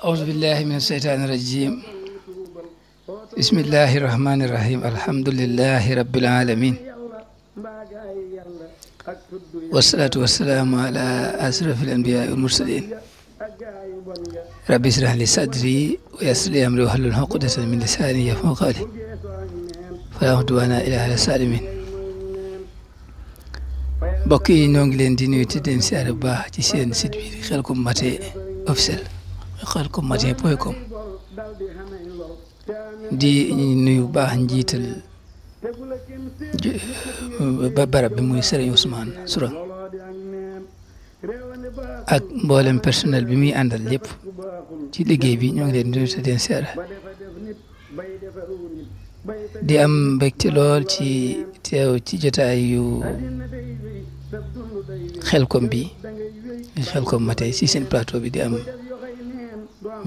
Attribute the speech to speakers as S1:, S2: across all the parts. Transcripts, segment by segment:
S1: أعوذ بالله من الشيطان الرجيم بسم الله الرحمن الرحيم الحمد لله رب العالمين والصلاة والسلام على أشرف الأنبياء والمرسلين ربي اشرح لي صدري ويسر لي أمري واحلل عقدة من لساني يفقهوا قولي فلا عدوان إلا على الظالمين mbokk yi ñoo ngi leen di nuyu te den siyaare bu baax ci seen site bi Khelcom Matin officiel khelcommatin.com di nuyu bu baax njiital barab bi muy Serigne Ousmane Soura ak mboolem personnel bi muy àndal lépp ci liggéey bi ñoo ngi leen di nuyu te den siyaare di am mbégte lool ci teew ci jotaay yu Khelcom bi Khelcom Matin si seen plateau bi di am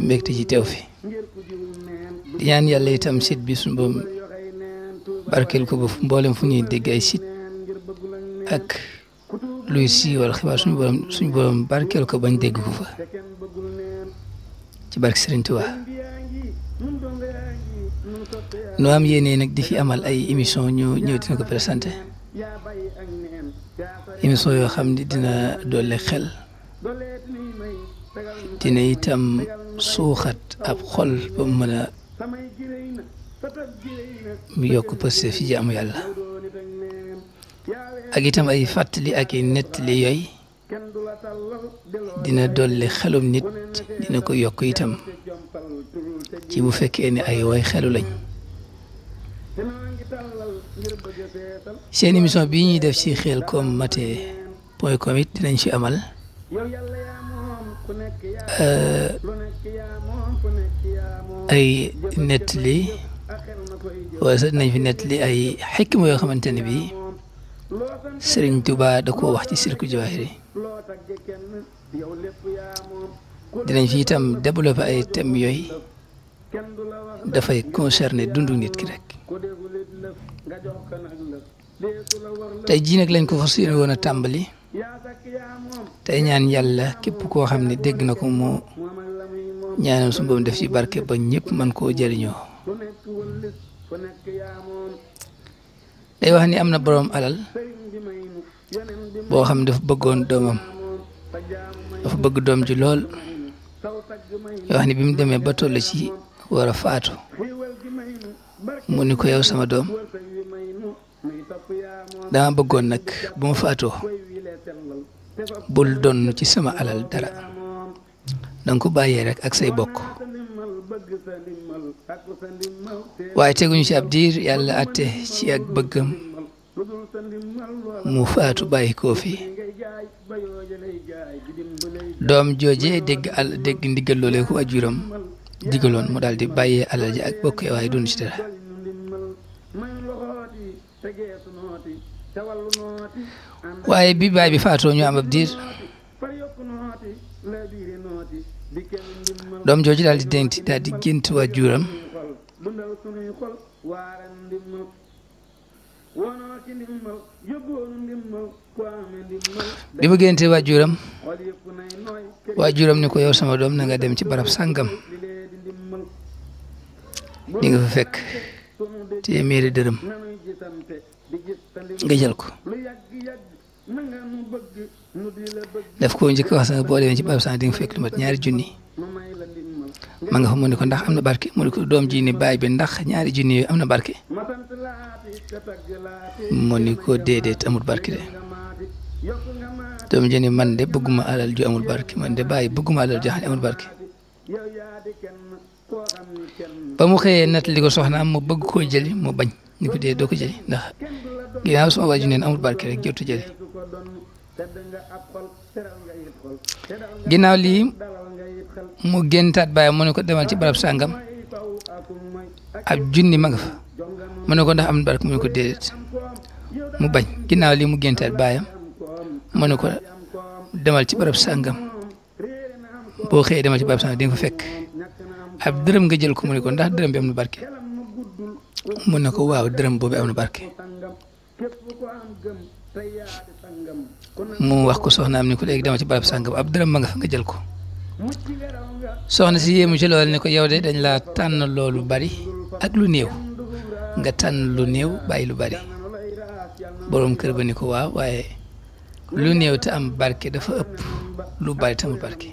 S1: mbégte ci teew fi di ñaan yàlla itam site bi suñu boom barkeel ko ba mboolem fu ñuy dégg ay site ak luy siiwal xibaar suñu borom barkeel ko bañ dégg ko fa ci barke Serigne Touba nu am yéene nag di fi amal ay émission ñu ñëw dina ko présenté émission yoo xam ne dina doole xel dina itam suuxat ab xol ba mu mën a yokk pëste fi jaamu yàlla ak itam ay fàttali ak i nettali yooyu dina doole xelum nit dina ko yokk itam ci bu fekkee ne ay way xelu lañ seen émission bii ñuy def ci Khelcommatin.com it dinañ ci amal ay nettali wala sax dinañ fi nettali ay xikma yoo xamante ne bii Serigne Touba da koo wax ci Sirku Jawaahiri dinañ fi itam développé ay thèmes yooyu dafay concerner dundu nit ki rek tey jii nag lañ ko fas yéene woon a tàmbali tey ñaan yàlla képp koo xam ne dégg na ko moo ñaanam su boobu def ci barke ba ñëpp man koo jëriñoo day wax ni am na boroom alal boo xam ne dafa bëggoon doomam dafa bëgg doom ji lool yoo xam ne bi mu demee ba toll ci war a faatu mu ni ko yow sama doom dama bëggoon nag bu ma faatoo bul donn ci sama alal dara danga ko bàyyee rek ak say bokk waaye teguñu ci ab diir yàlla atte ci ak bëggam mu faatu bàyyi koo fi doom jooje dégg ndigal loolee ko ajuram digaloon mu daal di bàyyee alal ji ak bokk waaye dund ci dara waaye bi baay bi faatoo ñu am ab diir doom jooju daal di denc daal di gént waajuram bi mu génte waajuram ni ko yow sama doom na nga dem ci barab sàngam di nga fa fekk téeméeri dërëm nga jël ko daf ko njëkk wax sax boo demee ci barab sàngam di nga fekk lu mat ñaari junni ma nga fa mu ne ko ndax am na barke mu ne ko doom ji ni baay bi ndax ñaari junni yooyu am na barke mu ni ko déedéet amul barke de doom ji ni man de bëgguma alal ju amul barke man de baay bëgguma alal ju amul barke ba mu xëyee nettali ko soxnaam mu bëgg koo jëli mu bañ ni ko dee doo ko jëli ndax ginnaaw sama waaju neen amul barke rek jotu jëli ginnaaw lii mu géntaat bàyyi mu ne ko demal ci barab sàngam ab junni ma nga fa mu ne ko ndax am na barke mu ne ko déedéet mu bañ ginnaaw lii mu géntaat bàyyam mu ne ko demal ci barab sàngam boo xëyee demal ci barab sàngam di nga fa fekk ab dërëm nga jël ko mu ne ko ndax dërëm bi am na barke mu ne ko waaw dërëm boobu am na barke mu wax ko soxnaam ni ko léegi dama ci barab sàngam ab dërëm ma nga fa nga jël ko soxna si yéemu ci loolu ni ko yow de dañ laa tànn loolu bari ak lu néew nga tànn lu néew bàyyi lu bari boroom kër ba ni ko waaw waaye lu néew te am barke dafa ëpp lu bari te amul barke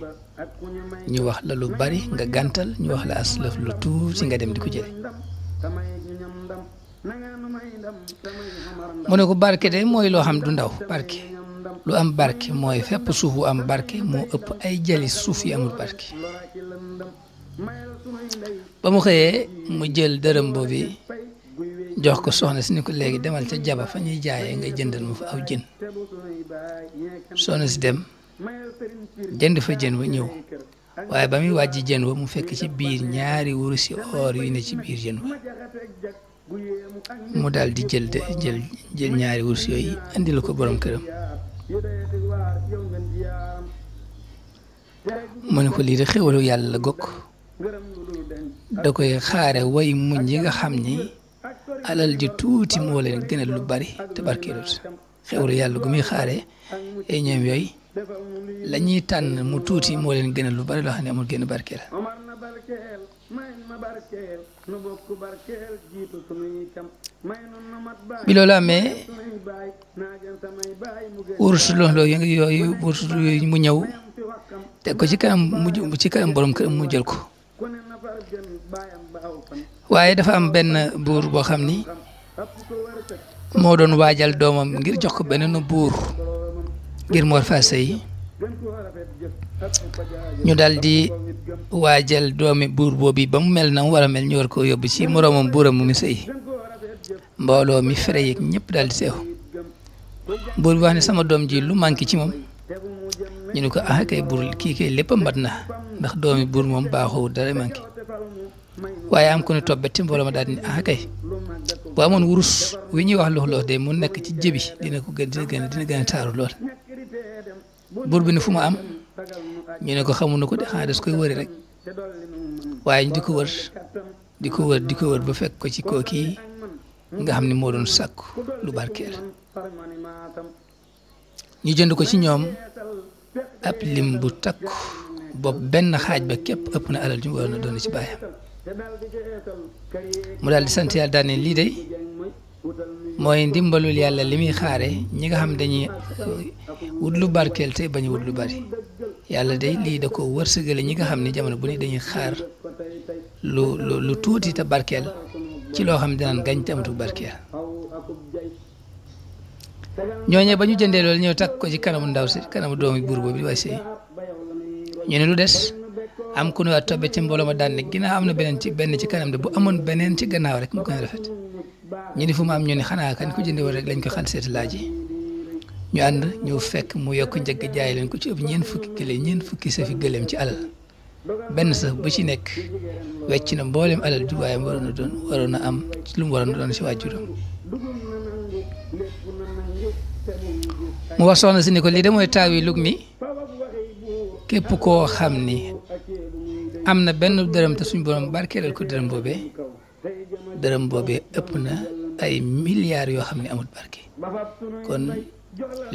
S1: ñu wax la lu bari nga gàntal ñu wax la aslaf lu tuuti nga dem di ko jële mu ne ko barke de mooy loo xam du ndaw barke lu am barke mooy fépp suuf bu am barke moo ëpp ay jali suuf yi amul barke ba mu xëyee mu jël dërëm boobu jox ko soxna si ni ko léegi demal ca jaba fa ñuy jaayee nga jëndal ma fa aw jën soxna si dem jënd fa jën wa ñëw waaye ba muy wàjji jën wa mu fekk ci biir ñaari wurusi or yu ne ci biir jën wa mu daal di jël ñaari wurus yooyu andil ko borom këram mu ne ko lii de xéwalu yàlla la gokk da koy xaare way muñ yi nga xam ni alal ji tuuti moo leen gënal lu bari te barkeelut xéwalu yàlla gu muy xaare ay ñoom yooyu la ñuy tànn mu tuuti moo leen gënal lu bari loo xam ne amul génn barkeel bi loolu amee wurus yooyu mu ñëw teg ko ci kanam borom kër mu jël ko waaye dafa am benn buur boo xam ni moo doon waajal doomam ngir jox ko beneen buur ngir mu war faa sëy ñu daal di waajal doomi buur boobu ba mu mel na mu war a mel ñu war koo yóbbu ci moroomam buuram mu sëy mbooloo mi fere yeeg ñëpp daal di teew buur bi wax ne sama doom ji lu manqué ci moom ñu ne ko ah kay buur kii kay lépp mat na ndax doomi buur moom baaxoo dara manqué waaye am ko ne tobbati mbooloo ma daal di ne ah kay bu amoon wurus wi ñuy wax lox-lox de mu nekk ci jëbi dina gën a taaru lool buur bi ne fu mu am ñu ne ko xamuñu ko de xanaa des koy wëri rek waaye ñu di ko wër ba fekk ko ci kooki nga xam ne moo doon sàkku lu barkeel ñu jënd ko ci ñoom ab lim bu takku bopp benn xaaj ba képp ëpp na alal ju mu war na doon ci bàyyam mu daal di sant yàlla daal ne lii de mooy ndimbalul yàlla li muy xaare ñi nga xam dañuy wut lu barkeel te bañ a wut lu bari yàlla de lii da ko wërsëgale ñi nga xam ne jamono bu ne dañuy xaar lu tuuti te barkeel ci loo xam ne dinaan gañ te amatu barkeel ñooñee ba ñu jëndee loolu ñëw takk ko ci kanamu ndaw si kanamu doomi buur boobu di waay sëy ñu ne lu des am ku ne waa tobe ci mbooloo ma daan ne ginnaaw am na benn ci kanam de bu amoon beneen ci gannaaw rek mu gën a rafet ñu ni fu mu am ñu ne xanaa kan ko jëndee woon rek lañ ko xal seeti laaj yi ñu ànd ñëw fekk mu yokk njëgg jaay leen ko ci ëpp ñeent fukki safi gëléem ci alal benn saf bu ci nekk wecc na mboolem alal ju waaye waroon a am lu mu waroon a doon si waajuram mu wax soxna si ni ko lii de mooy taaw yi lug mi képp koo xam ni am na benn dërëm te suñ borom barkeelal ko dërëm boobee ëpp na ay milliards yoo xam ne amul barke kon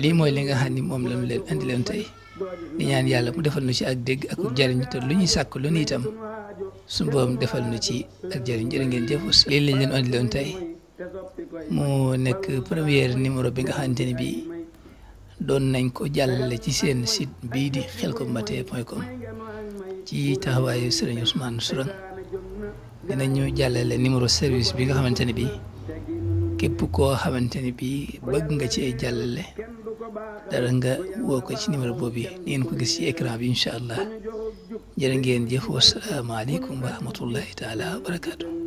S1: lii mooy li nga xam ni moom lañu leen andi leen tey di ñaan yàlla mu defal nu ci ak dégg ak jariñ te lu ñuy sàkk lu nu itam suñu borom defal nu ci ak jariñ jërë ngeen jëf lii lañ leen andi leen tey mu nekk première numéro bi nga xamante ne bii doon nañ ko jàllale ci seen site bii di khelcom-matin.com ci taxawaayu Serigne Ousmane Sourang dinañu jàllale numéro service bi nga xamante ne bii képp koo xamante ne bii bëgg nga ci ay jàllale dara nga woo ko ci numéro boobu ni ngeen ko gis ci écran bi incha allah jërë ngeen jëf wasalaamaaleykum wa rahmatullahi taala wa barakaatu.